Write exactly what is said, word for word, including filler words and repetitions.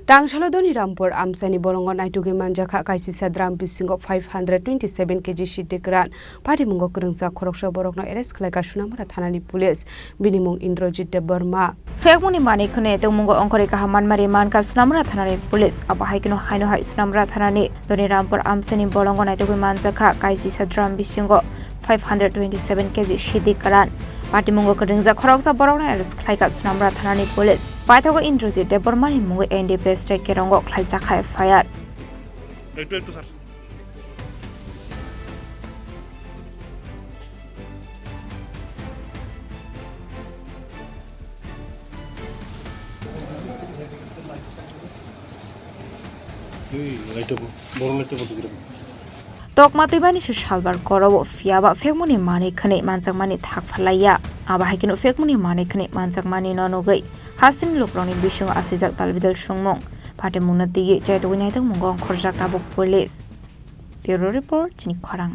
Tangsalo Doni Rampur amchaini bolongo naitugwi manjakha kaisisa drum bisingo five hundred twenty-seven K G siddi kwran. Patimungo kwrwngjak khoroksa borokno arrest khlaikha Sonamura thanani police. Bini mung Indrajit Debbarma. Phekmungni manwi khwnwi tongmungo ongkhorwi kaham manmari mankha Sonamura thanani police. Abo hai kheno haino hai Sonamura thanani Doni Rampur amchaini bolongo naitugwi manjakha kaisisa drum bisingo five hundred twenty-seven K G siddi kwran. Patimungo kwrwngjak khoroksa borokno arrest khlaikha Sonamura thanani police. Paithago Indrajit Debbarmani mungwi N D P S tei Kerongo khlaijakha F I R. একটু, একটু, স্যার। এই লাইটটা বন্ধ, বড় লাইটটা বন্ধ করে দাও। Tokma twibani se salbar korowo, phiyaba phekmungni manwi khwnwi manjakmani thak phalaiya. Abo hai kheno phekmungni manwi khwnwi manjakmani no nugwi hasteni lukurokni bisingo asijak dalbidal songmung. Patimungno twiwi chaitugwi naitokmungo ongkhorjak tabuk police. Bureau Report, Chini Khorang.